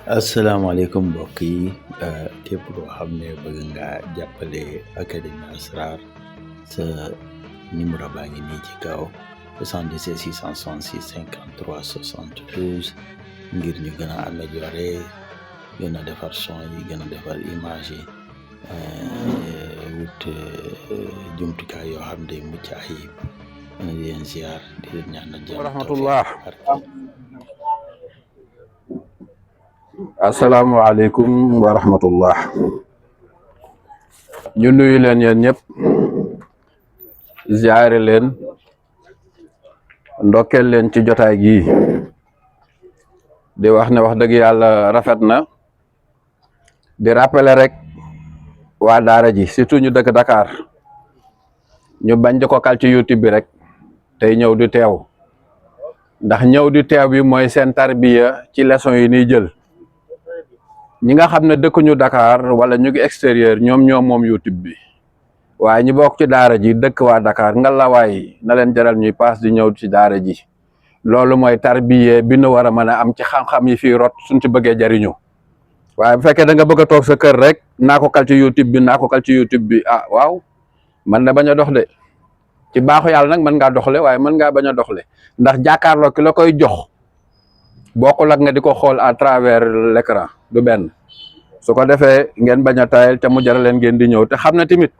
asalaamaaleykum mbokk yi képp koo xam ne bëgg nga jàppale Académie Asrar sa numéro baa ngi nii ci kaw 77 666 53 72 ngir ñu gën a amélioré gën a defar son yi gën a defar image yi wut jumtukaay yoo xam ne mucc ayib di leen ziar di leen ñaanal jàmm. wa rahmatullah. Asalaamaaleykum wa rahmatullah. ñu nuyu leen yéen ñëpp ziare leen ndokkeel leen ci jotaay gi di wax ne wax dëgg yàlla rafet na di rappeler rek waa daara ji surtout ñu dëkk Dakar ñu bañ di ko kal ci YouTube bi rek tey ñëw di teew ndax ñëw di teew bi mooy seen tarbiya ci leçon yi ñuy jël. ñi nga xam ne dëkkuñu Dakar wala ñu ngi extérieur ñoom moom YouTube bi waaye ñu bokk ci daara ji dëkk waa Dakar ngalawaay na leen jaral ñuy paas di ñëw ci daara ji loolu mooy tarbiye bi nu war a mën a am ci xam-xam yi fii rot suñ ci bëggee jariñu waaye bu fekkee da nga bëgg a toog sa kër rek naa ko kal ci YouTube bi ah waaw man na bañ a dox de ci baaxu yàlla nag mën ngaa doxle waaye mën ngaa bañ a doxle ndax jàkkaarloo ki la koy jox bokkul ak nga di ko xool à travers l'écran du benn su ko defee ngeen bañ a tayal te mu jaral leen ngeen di ñëw te xam ne tamit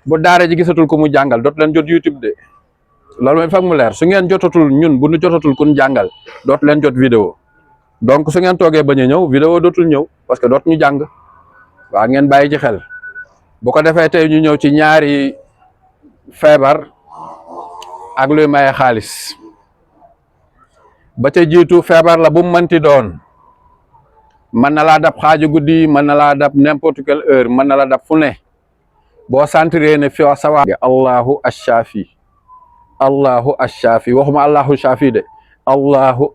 bu daara ji gisatul ku mu jàngal dootu leen jot YouTube de loolu mooy fag mu leer su ngeen jotatul ñun bu nu jotatul ku ñu jàngal dootu leen jot vidéo donc su ngeen toogee bañ a ñëw vidéo dootul ñëw parce que dootu ñu jàng waa ngeen bàyyi ci xel bu ko defee tey ñu ñëw ci ñaari feebar ak luy maye xaalis ba ca jiitu feebar la bu mu mënti doon mën na laa dab xaaju guddi mën na laa dab n'importe quelle heure mën na la dab fu ne boo sentiree ne fi sawa allahu ash-shafi waxuma allahu shafi de allahu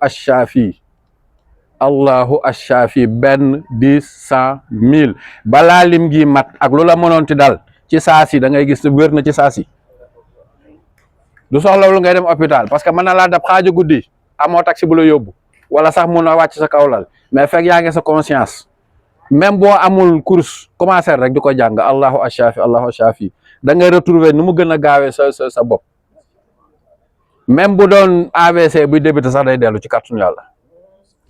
ash-shafi 1 10 100 1000 balaa lim gi mat ak lu la mënoonti dal ci saasi da ngay gis wér na ci saasi du soxlawul ngay dem hôpital parce que mën na laa dab xaaju guddi amoo taxi bu la yóbbu wala sax mun a wàcc sa kawlal mais fekk yaa ngi sa conscience même boo amul course commencer rek di ko jàng allahu ash-shafi da ngay retrouver nu mu gën a gaawee sa bopp même bu doon AVC buy débuté sax day dellu ci kàttanu yàlla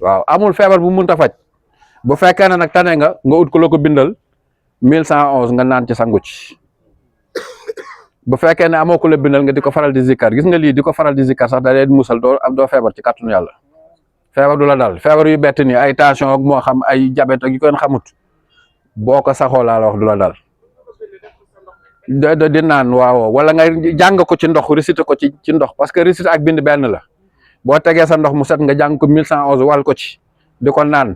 waaw amul feebar bu munta faj bu fekkee ne nag tane nga ut ko la ko bindal 1111 nga naan ci sangu ci bu fekkee ne amoo ko la bindal nga di ko faral di zikkar gis nga lii di ko faral di zikkar sax da leen musal doo feebar ci kàttanu yàlla feebar du la dal feebar yu bett ni ay tension ak moo xam ay diabète ak yu koy xamut boo ko saxoo laa la wax du la dal di naan waaw wala nga jàng ko ci ndox réciter ko ci ndox parce que réciter ak bind benn la boo tegee sa ndox mu set nga jàng ko 1111 wal ko ci di ko naan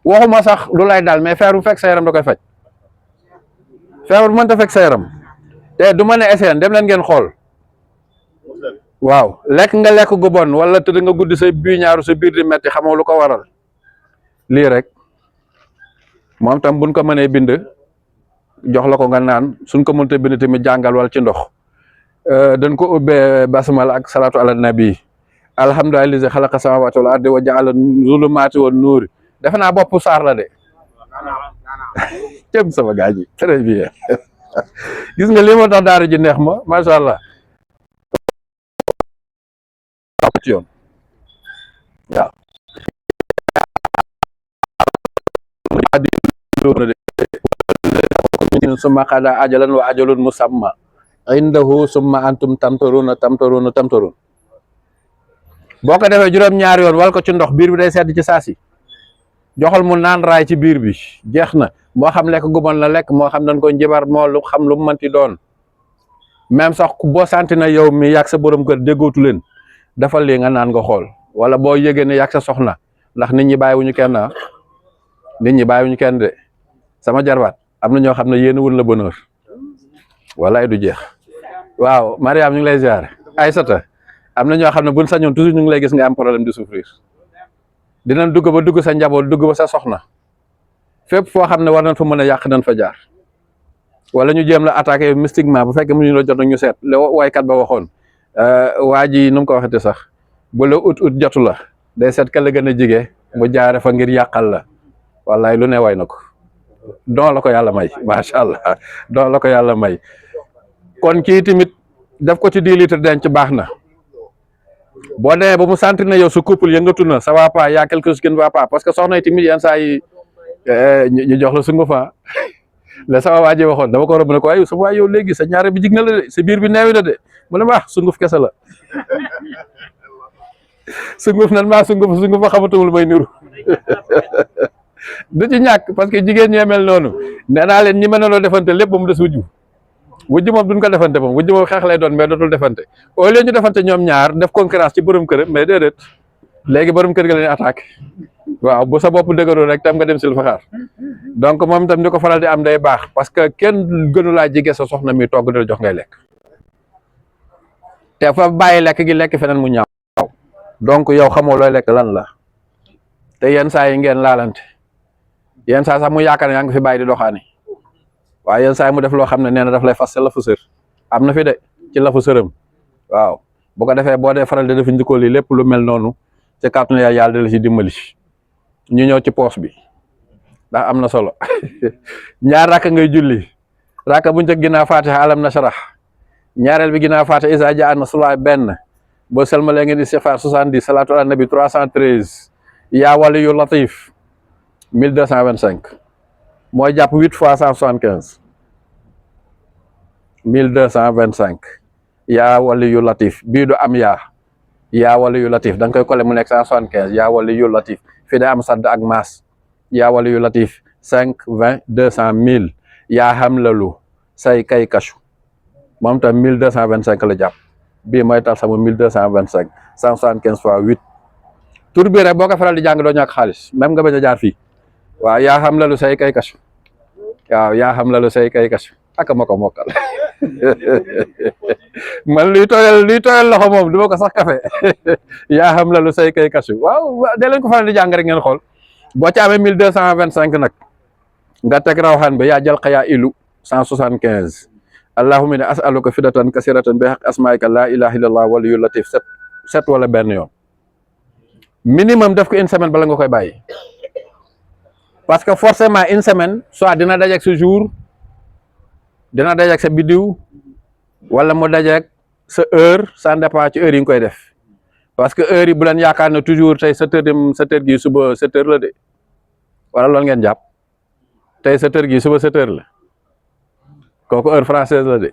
waxuma sax lu lay dal mais feebar bu fekk sa yaram da koy faj feebar bu mënta fekk sa yaram te du ma ne essayé dem leen ngeen xool waaw lekk nga lekk gu bon wala tëdd nga guddi sa ñaaru sa biir di metti xamoo lu ko waral lii rek moom tam buñ ko mënee bind jox la ko nga naan suñ ko mënta bind tamit jàngal wal ci ndox dañ ko ubbee basmala ak salatu ala nabi alhamdulillahi allazi xalaqa samawati wal ardi wa ja'ala zulumaati wan nuuri defe naa bopp saar la de cëm sama gaa ji très bien gis nga lii moo tax daara ji neex ma macha allah ci yoon waaw summa qada ajalan wa ajalun musamma indahu summa antum tamtarun boo ko defee juróom-ñaari yoon wal ko ci ndox biir bi day sedd ci saasi joxal mu naan raay ci biir bi jeex na moo xam lekk gu bon la lekk moo xam dañ ko njibar moo lu xam lu mu mënti doon même sax boo santi na yow mi yàgg sa borom kër déggootu leen defal lii nga naan nga xool wala boo yëgee ne yàgg sa soxna ndax nit ñi bàyyiwuñu kenn de sama jarbaat am na ñoo xam ne yéen wul la bonheur walaay du jeex. waaw Mariam ñu ngi lay ziar Aïssata am na ñoo xam ne buñ sañoon toujours ñu ngi lay gis nga am problème de souffrir dinañ dugg ba dugg sa njaboot dugg ba sa soxna fépp foo xam ne war nañ fa mën a yàq nañ fa jaar wala ñu jéem la attaqué mystiquement bu fekkee mu ñu la jot ñu seet le waykat ba waxoon waa ji nu mu ko waxete sax bu la ut jotu la day seet ka la gën a jige mu jaare fa ngir yàqal la wallaay lu ne way na ko don la ko yàlla may macha allah don la ko yàlla may kon kii tamit def ko ci 10 litres denc baax na boo demee ba mu sentir na yow su couple yëngatu na ça va pas y a quelque chose qui ne va pas parce que soxna yi tamit yenn saa yi ñu jox la sungu fa la sama waa ji waxoon dama ko romb ne ko ay sama waay yow léegi sa ñaare bi jig na la de sa biir bi neewi na de mu ne ma sunguf kese la sunguf nan maa sunguf fa xamatumul may niru du ci ñàkk parce que jigéen ñee mel noonu nee naa leen ñi mën na loo defante lépp ba mu des wujju moom duñ ko defante moom wujju moom xeex lay doon mais dootul defante au lieu ñu defante ñoom ñaar def concurrence ci borom kër mais déedéet léegi borom kër ga leen attaque waaw bu sa bopp dëgëroo rek tam nga dem sil faxaar donc moom itam di ko faral di am day baax parce que kenn gënu laa jige sa soxna mi togg di la jox ngay lekk te fa bàyyi lekk gi lekk feneen mu ñaaw donc yow xamoo looy lekk lan la te yenn saa yi ngeen laalante yenn saa sax mu yaakaar ne yaa ngi fi bàyyi di doxaani waaye yenn saa yi mu def loo xam ne nee na daf lay fas lafu sër am na fi de ci lafu sëram waaw bu ko defee boo dee faral di def njëkkoon lii lépp lu mel noonu ci kàttanu yàlla da la ci dimbali ñu ñëw ci poos bi ndax am na solo ñaar rakka ngay julli rakka bu njëkk ginnaaw Fatiha alam nashrah ñaareel bi ginnaaw Fatiha isa jaa nasrullahi benn boo selmalee ngeen istighfar 70 salatu ala nabi 313 yaa waliyu latif 1225 mooy jàpp 8 fois 175 1225 yaa waliyu latif bii du am yaa waliyu latif da nga koy collé mu nekk 175 yaa waliyu latif fii day am sadd ak maas yaa waliyu latif 5 20 200 1000 yaa hamlalu say kay kachu moom tam 1225 la jàpp bii mooy tal sama 1225 175 fois 8 tur bi rek boo ko faral di jàng doo ñàkk xaalis même nga bañ a jaar fii waaw yaa hamlalu say kay kachu waaw yaa hamlalu say kay kachu ak ma ko mokkal man luy tooyal loxo moom du ma ko sax kafe yaa hamlalu say kay kachu waaw dee leen ko faral di jàng rek ngeen xool boo ci amee 1225 nag nga teg rawxaan ba yaa jël xayaa ilu 175 allahumma inni as'aluka fidatan kasiratan bi haqq asmaika la ilaha illallah waliyu latif set wala benn yoon minimum def ko une semaine bala nga koy bàyyi parce que forcément une semaine soit dina dajeeg sa jour dina dajeeg sa biddiw wala mu dajeeg sa heure ça dépend ci heure yi nga koy def parce que heure yi bu leen yaakaar ne toujours tey 7h gi suba 7h la de wala loolu ngeen jàpp tey 7h gi suba 7h la kooku heure française la de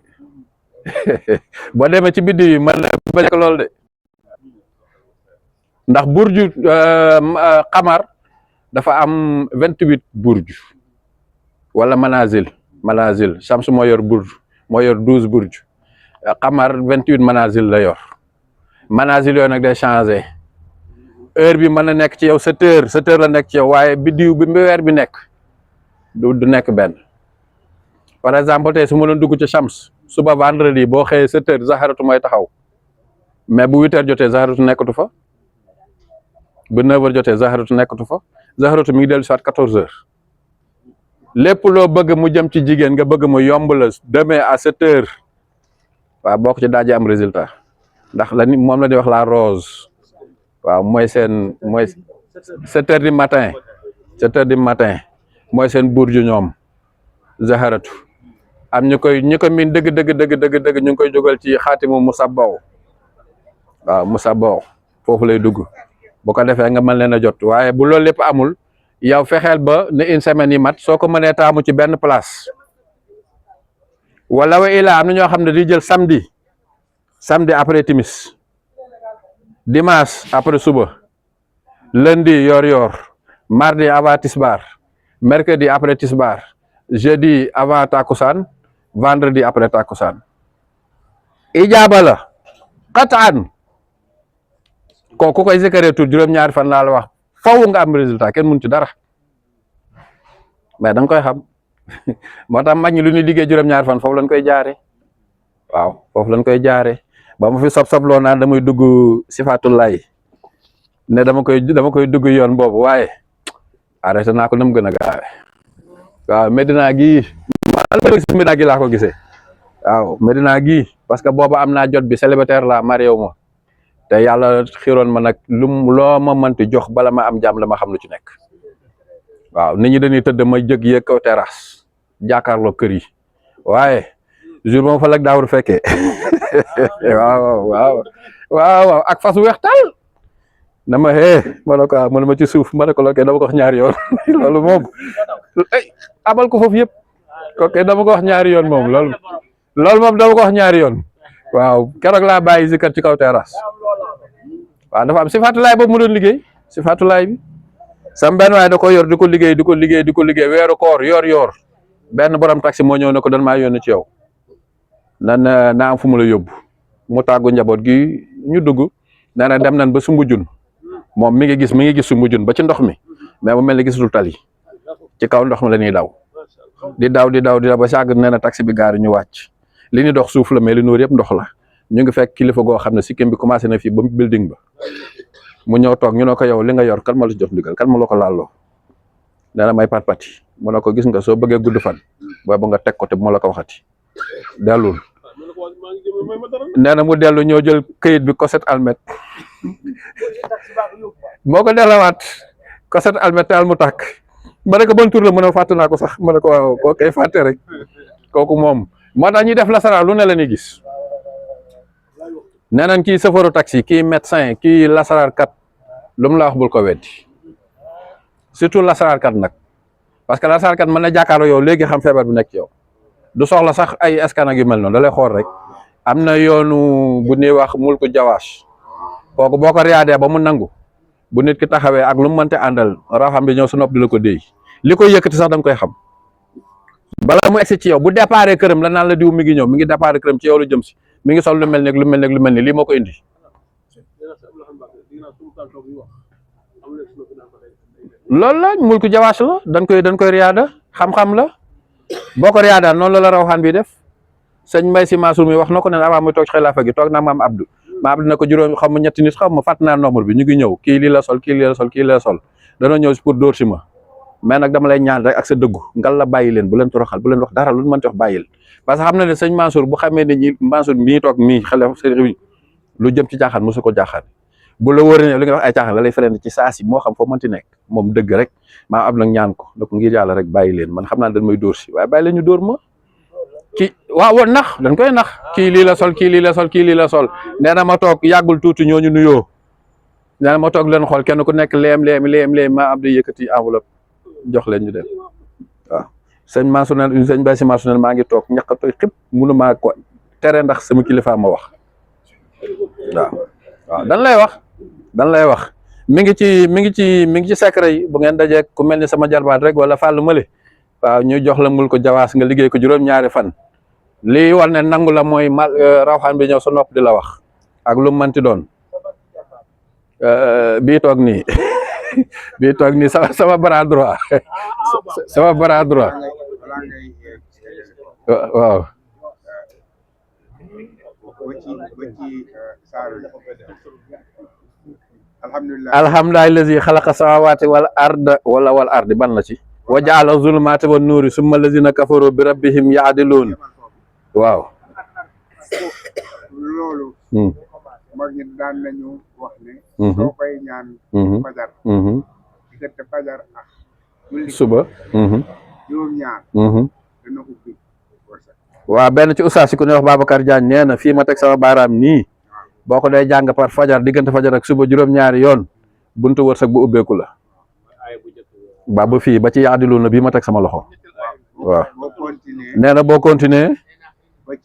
boo demee ci biddiw yi mën na bañ ko lool de ndax burju xamar dafa am 28 burju wala manazil Shams moo yor burju moo yor 12 burju xamar 28 manazil la yor manazil yooyu nag day changé heure bi mën na nekk ci yow 7h la nekk ci yow waaye biddiw bi weer bi nekk du nekk benn par exemple tey su ma doon dugg ci Shams suba vendredi boo xëyee 7h zaharatu mooy taxaw mais bu 8h jotee zaharatu nekkatu fa bu 9h jotee zaharatu nekkatu fa zaharatu mi ngi dellu si waat 14h lépp loo bëgg mu jëm ci jigéen nga bëgg mu yomb la demain à 7h waaw boo ko ci daajee am résultat ndax moom la ñuy wax la rose waaw mooy 7h du matin 7h du matin mooy seen burju ñoom zaharatu am ñu ko miin dëgg ñu ngi koy jógal ci xaatimu musabbaw waaw musabbaw foofu lay dugg bu ko defee nga mën leen a jot waaye bu loolu lépp amul yow fexeel ba ne une semaine yi mat soo ko mënee taamu ci benn place wala wa ilaa am na ñoo xam ne di jël samedi après timis dimanche après suba lundi yor mardi avant tisbar mercredi après tisbar jeudi avant takusaan vendredi après takusaan ijaaba la qataan kooku koy zikare tur juróom-ñaari fan laa la wax faw nga am résultat kenn mun ci dara mais da nga koy xam moo tax mag ñi lu ñuy liggéey juróom-ñaari fan foofu lañ koy jaare waaw foofu lañ koy jaare ba mu fi sob-sobloo naan damay dugg sifaatullaay ne dama koy dugg yoon boobu waaye arrêté naa ko na mu gën a gaawe waaw Medina gii Medina gi laa ko gisee waaw Medina gii parce que booba am naa jot bi célibataire la marié wu ma te yàlla xiroon ma nag loo ma mënti jox bala ma am jàmm la ma xam lu ci nekk waaw nit ñi dañuy tëdd ma jëg yeeg kaw terrasse jàkkaarloo kër yi waaye jour ba ma fa lag daawur fekkee waaw ak fas weex tal na ma ma ne ko ma ne ma ci suuf ma ne ko loolu kay dama ko wax ñaari yoon loolu moom abal ko foofu yëpp kooku dama ko wax ñaari yoon moom loolu moom dama ko wax ñaari yoon waaw keroog laa bàyyi zikar ci kaw terrasse waaw dafa am sifaatulaay boobu mu doon liggéey sifaatulaay bi sam benn waaye da ko yor di ko liggéey weeru koor yor benn borom taxi moo ñëw ne ko dan maa yónni ci yow nan naa am fu mu la yóbbu mu tàggu njaboot gi ñu dugg nee na dem nañ ba Sumbujun moom mi ngi gis Sumbujun ba ci ndox mi mais mu mel ni gisul tali ci kaw ndox mi la ñuy daw di daw ba sàgg nee na taxi bi gaari ñu wàcc li ñu dox suuf la mais li nuur yëpp ndox la ñu ngi fekk kilifa goo xam ne sikkim bi commencé na fii ba building ba mu ñëw toog ñu ne ko yow li nga yor kan ma la jox ndigal kan ma la ko laaloo nee na may pat-pati mu ne ko gis nga soo bëggee gudd fan boobu nga teg ko te bu ma la ko waxati dellul nee na mu dellu ñoo jël këyit bi koset almet moo ko dellawaat koset almet taal mu tàkk ma ne ko ban tur la mu ne fàtte naa ko sax ma ne ko waaw koo koy fàtte rek kooku moom moo tax ñuy def lasaraar lu ne la ñuy gis nee nañ kii chauffeur taxi kii médecin kii lasaraar kat lu mu la wax bul ko weddi surtout lasaraar kat nag parce que lasaraar kat mën na jàkkaarloo yow léegi xam feebar bi nekk ci yow du soxla sax ay scan ak yu mel noonu da lay xool rek am na yoonu bu ñuy wax mulku jawaas kooku boo ko riyaadee ba mu nangu bu nit ki taxawee ak lu mu mënte àndal raxam bi ñëw sa nopp di la ko déy li koy yëkkati sax da nga koy xam bala mu egsi ci yow bu déparé këram la naan la diw mi ngi ñëw mi ngi déparé këram ci yow lu jëm si mi ngi sol lu mel ni lii moo ko indi loolu la mulku jawaas la dañ koy riyaada xam-xam la boo ko riyaadaan noonu la rawxaan bi def sëñ Mbay Si Mansour mi wax na ko ne avant muy toog xilaafa gi toog naa maam Abdou ne ko juróom xam ma ñetti nit xam ma fàtt naa nombre bi ñu ngi ñëw kii lii la sol kii lii la sol danoo ñëw pour dóor si ma mais nag dama lay ñaan rek ak sa dëggu ngal la bàyyi leen bu leen toroxal bu leen wax dara lu mën ti wax bàyyil parce que xam na ne sëñ Mansour bu xamee ne ñi Mansour mii toog mii xale sëriñ lu jëm ci jaaxaan mosu ko jaaxaan bu la wóoree ne li nga wax ay caaxaan la lay freiné ci saa si moo xam foo mënti nekk moom dëgg rek maa am nag ñaan ko donc ngir yàlla rek bàyyi leen man xam naa dañ may dóor si waaye bàyyi leen ñu dóor ma kii waaw nax dañ koy nax kii lii la sol kii lii la sol nee na ma toog yàggul tuuti ñooñu nuyoo nee na ma toog leen xool kenn ku nekk leem maa am di yëkkati enveloppe jox leen ñu dem waaw sëñ Mansour ne sëñ Baye Si Mansour ne maa ngi toog ñaqatoy xib mënu maa ko tere ndax sama kilifa ma wax waaw dan lay wax mi ngi ci secret yi bu ngeen dajee ku mel ni sama jarbaat rek wala fàllu male waaw ñu jox la mul ko jawaas nga liggéey ko juróom-ñaari fan lii war ne nangu la mooy mal rawxaan bi ñëw sa nopp di la wax ak lu mu mënti doon bii toog nii sama bras droit sama bras droit waaw alhamdulillahi lazi xalaqa samawati wal ardi ban la ci wa jaala zulumati wan nuuri summa lazina kafaru bi rabbihim yaadiluun waaw loolu mag ñi daan nañu wax ne soo koy ñaan fajar diggante fajar ak suba juróom-ñaar dana ubbi waaw benn ci ustaas si ku ne wax Babacar Diagne nee na fii ma teg sama baaraam nii boo ko dee jàng par fajar diggante fajar ak suba juróom-ñaari yoon buntu wërsëg bu ubbeeku la ba fii ba ci yaadilu na bii ma teg sama loxo waaw nee na boo continuer ba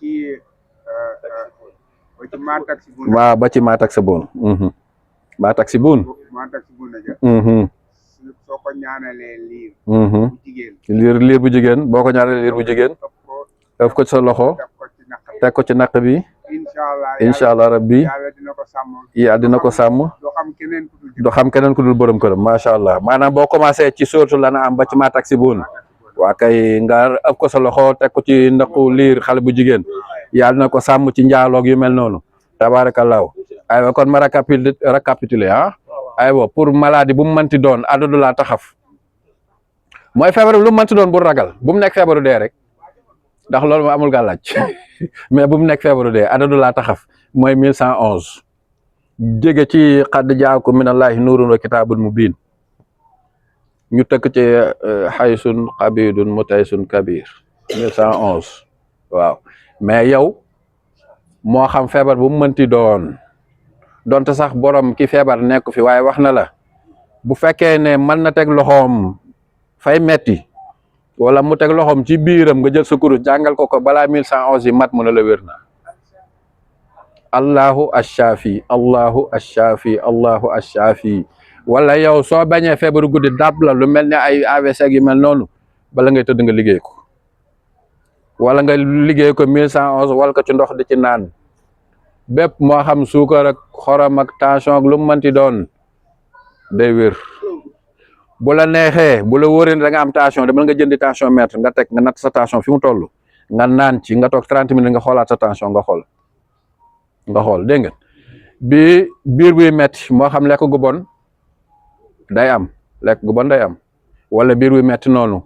ci maatak si bun waaw ba ci maatak sa bon maatak si bun soo ko ñaanalee liir bu jigéen boo ko ñaanalee liir bu jigéen def ko ci sa loxo teg ko ci naq bi incha allah rabbi yàlla dina ko sàmm doo xam keneen ku dul borom këram macha allah maanaam boo commencé ci sóortu la na am ba ci maatak si bun waa kay nga ëpp ko sa loxo teg ko ci ndaqu liir xale bu jigéen yàlla na ko sàmm ci njaaloog yu mel noonu tabaarakallaahu aywa kon ma récapituler aywa pour maladie bu mu mënti doon adadu laa taxaf mooy feebar lu mu mënti doon bu ragal bu mu nekk feebaru dee rek ndax loolu moo amul gàllaaj mais bu mu nekk feebaru dee adadu laa taxaf mooy 1111 jóge ci xadd jaakum minallahi nuurun wa kitaabun mubiin ñu tëkk ci xaysun xabidun mutaysun kabir 1111 waaw mais yow moo xam feebar bu mu mënti doon donte sax borom ki feebar nekk fi waaye wax na la bu fekkee ne mën na teg loxoom fay metti wala mu teg loxoom ci biiram nga jël sa kurus jàngal ko balaa 1111 yi mat mu ne la wér na allahu ash-shafi allahu ash-shafi allahu ash-shafi wala yow soo bañee feebaru guddi dab la lu mel ne ay AVC yu mel noonu bala ngay tëdd nga liggéey ko wala nga liggéey ko 1111 wala ko ci ndox di ci naan bépp moo xam suukar ak xorom ak tension ak lu mu mënti doon day wér bu la neexee bu la wóoree da nga am tension demal nga jëndi tension mètre nga teg nga natt sa tension fi mu toll nga naan ci nga toog 30 minutes nga xoolaat sa tension nga xool dégg nga bi biir buy metti moo xam lekk gu bon day am wala biir buy metti noonu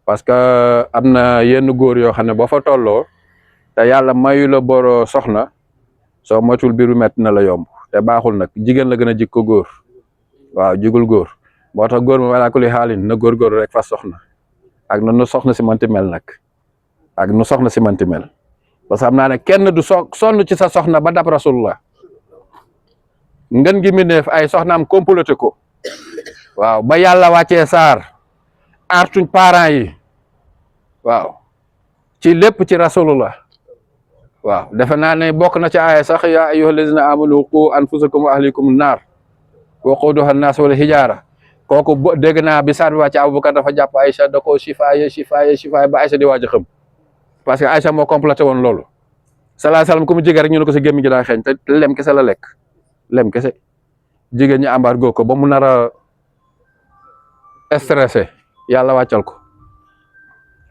parce que am na yenn góor yoo xam ne boo fa tolloo te yàlla mayu la boro soxna soo moytuwul biir bu metti na la yomb te baaxul nag jigéen la gën a jik ko góor waaw jigul góor moo tax góor ma walaa ku li xaalin na góor rek fas soxna ak nu soxna si manti mel nag parce que xam naa ne kenn du sonn ci sa soxna ba dab rasulullah ngën gi mi neef ay soxnaam comploté ko waaw ba yàlla wàccee saar aartuñ parents yi waaw ci lépp ci rasulullah waaw defe naa ne bokk na ci aaya sax yaa ayyuhal lazina amanu qu anfusakum wa ahlikum naar waquduha an-nas wal hijaara kooku dégg naa bi saar bi wàcce Abubakar dafa jàpp Aïcha da ko shifaaya ba Aïcha di waaj a xam parce que Aïcha moo complété woon loolu salaa salaam ku mu jege rek ñu ne ko si gémmiñ gi daa xeeñ te lem kese la lekk lem kese jigéen ñi embargo ko ba mu nar a stressé yàlla wàccal ko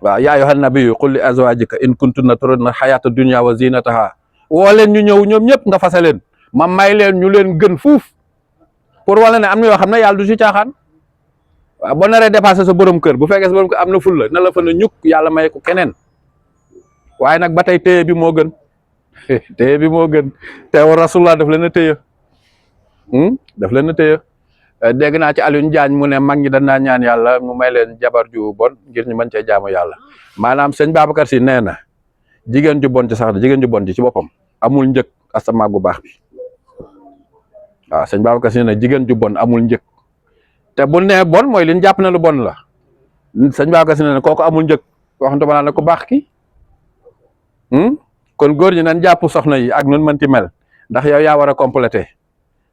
waaw yaa ayyuhan nabiyyu qul li azwaajika in kuntunna turidna xayaata dunya wa zinataha woo leen ñu ñëw ñoom ñëpp nga fase leen ma may leen ñu leen gën fuuf pour wala ne am na yoo xam ne yàlla du ci caaxaan waaw boo naree dépassé sa borom kër bu fekkee sa borom kër am na ful la na la fa na ñukk yàlla may ko keneen waaye nag ba tey téye bi moo gën te war rasulullah daf leen a téye dégg naa ci Alioune Diagne mu ne mag ñi dañ naa ñaan yàlla mu may leen jabar ju bon ngir ñu mën cee jaamu yàlla maanaam sëñ Babacar Si nee na jigéen ju bon ci sax jigéen ju bon ci boppam amul njëg asamaag bu baax bi waaw sëñ Babacar Si nee na jigéen ju bon amul njëg te bu nee bon mooy li ñu jàpp na lu bon la sëñ Babacar Si nee na kooku amul njëg waxantuma naa ne ku baax ki kon góor ñi nañ jàpp soxna yi ak nun mënti mel ndax yow yaa war a complété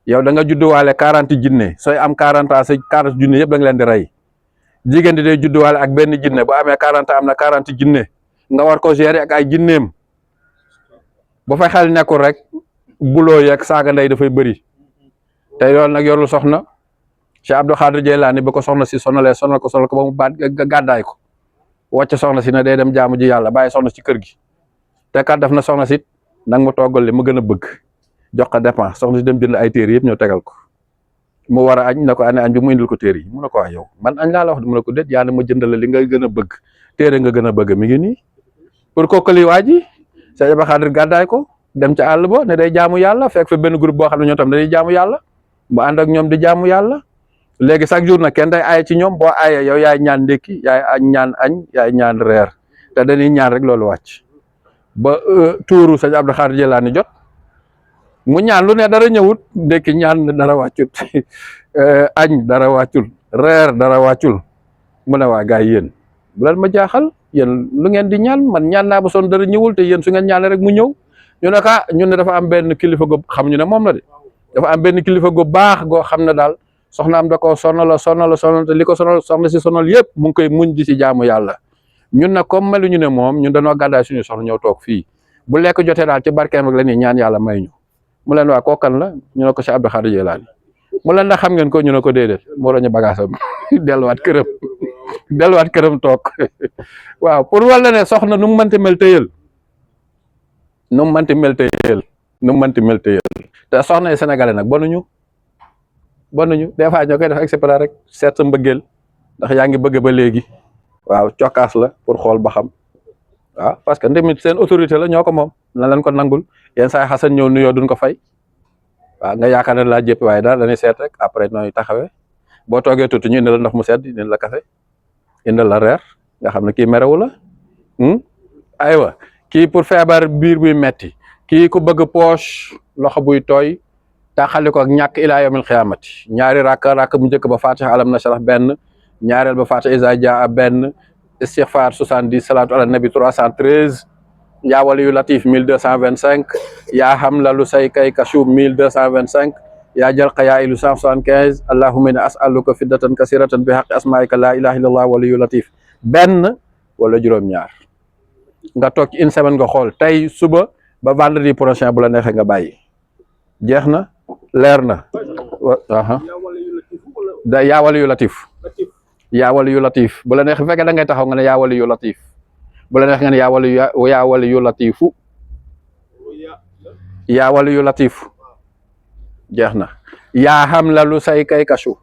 yow da nga judduwaale 40 jinne sooy am 40 ans sa 40 jinne yëpp da nga leen di rey jigéen di day judduwaale ak benn jinne bu amee 40 ans am na 40 jinne nga war ko gérer ak ay jinneem bu fay xel nekkul rek buloo yeeg saaga ndey dafay bëri te loolu nag yorul soxna Cheikh Abdou Khadir Jeylaani ba ko soxna si sonal ko ba mu baat gàddaay ko wàcc soxna si ne day dem jaamu ji yàlla bàyyi soxna si kër gi te kat daf na soxna si nag ma toggal li ma gën a bëgg jox ko dépense soxna si dem jënd ay téere yëpp ñëw tegal ko mu war a añ na ko ane añ bi mu indil ko téere yi mu ne ko wax yow man añ laa la wax mu ne ko déet yaa ne ma jëndale li nga gën a bëgg téere nga gën a bëgg mi ngi nii pour kookali waa ji Cheikh Abdou Khadir gàddaay ko dem ca àll ba ne day jaamu yàlla fekk fa benn groupe boo xam ne ñoo tam dañuy jaamu yàlla mu ànd ak ñoom di jaamu yàlla léegi chaque jour nag kenn day aaye ci ñoom boo aaye yow yaay ñaan ndékki yaay ñaan añ yaay ñaan reer te dañuy ñaan rek loolu wàcc ba tuuru Sëñ Abdou Khadir Jeylaani jot mu ñaan lu ne dara ñëwut ndékki ñaan dara wàccut añ dara wàccul reer dara wàccul mu ne waa gars yi yéen bu leen ma jaaxal yéen lu ngeen di ñaan man ñaan naa ba son dara ñëwul te yéen su ngeen ñaanee rek mu ñëw ñu ne ka ñun ne dafa am benn kilifa gu xam ñu ne moom la de dafa am benn kilifa gu baax goo xam ne daal soxnaam da koo sonal te li ko sonal soxna si sonal yëpp mu ngi koy muñ di si jaamu yàlla ñun nag comme melu ñu ne moom ñun dañoo gàddaay suñu soxna ñëw toog fii bu lekk jotee daal ci barkeem rek la ñuy ñaan yàlla may ñu mu leen waa kookan la ñu ne ko Cheikh Abdou Khadir Jeylaani mu leen ndax xam ngeen ko ñu ne ko déedéet moo roñu bagaasam delluwaat këram toog waaw pour wala ne soxna nu mu mënti mel tëyal nu mu mënti mel téyel te soxna yi sénégalais nag bonuñu des fois ñoo koy def exprès rek seet sa mbëggeel ndax yaa ngi bëgg ba léegi waaw cokkaas la pour xool ba xam waaw parce que ndemit seen autorité la ñoo ko moom na leen ko nangul yenn saa yi xasan ñëw nuyoo duñ ko fay waaw nga yaakaar ne laa jëpp waaye daal dañuy seet rek après nooy taxawee boo toogee tuuti ñu indil la ndox mu sedd indil la café indil la reer nga xam ne kii merewu la aywa kii pour feebar biir buy metti kii ku bëgg poche loxo buy tooy taxali ko ak ñàkk ilaa yawmil xiyaamati ñaari rakk bu njëkk ba fatiha alam nashrah benn ñaareel ba fatiha iza jaa benn istighfar 70 salatu ala nabi 313 yaa waliyu latif 1225 yaa hamla lu say kay kashub 1225 yaa jalqa yaa ilu 175 allahumma inni as'aluka fiddatan kasiratan bi haqqi asmaika la ilaha illallah waliyu latif benn wala juróom-ñaar nga toog ci une semaine nga xool tey suba ba vendredi prochain bu la neexee nga bàyyi jeex na leer na da yaa waliyu latif yaa waliyu latif bu la neex bu fekkee da ngay taxaw nga ne yaa waliyu latif bu la neex nga ne yaa waliyu latifu yaa waliyu latif jeex na yaa xam la lu say kay kachu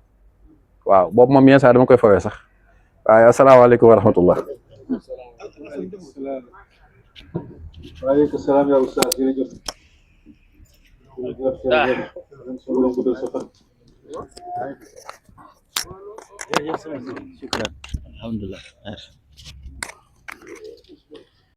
waaw boobu moom yenn saa dama koy fawee sax waaye asalaamaaleykum wa rahmatullah waaleykum salaam yaa ustaz jërëjëf شكرا الحمد لله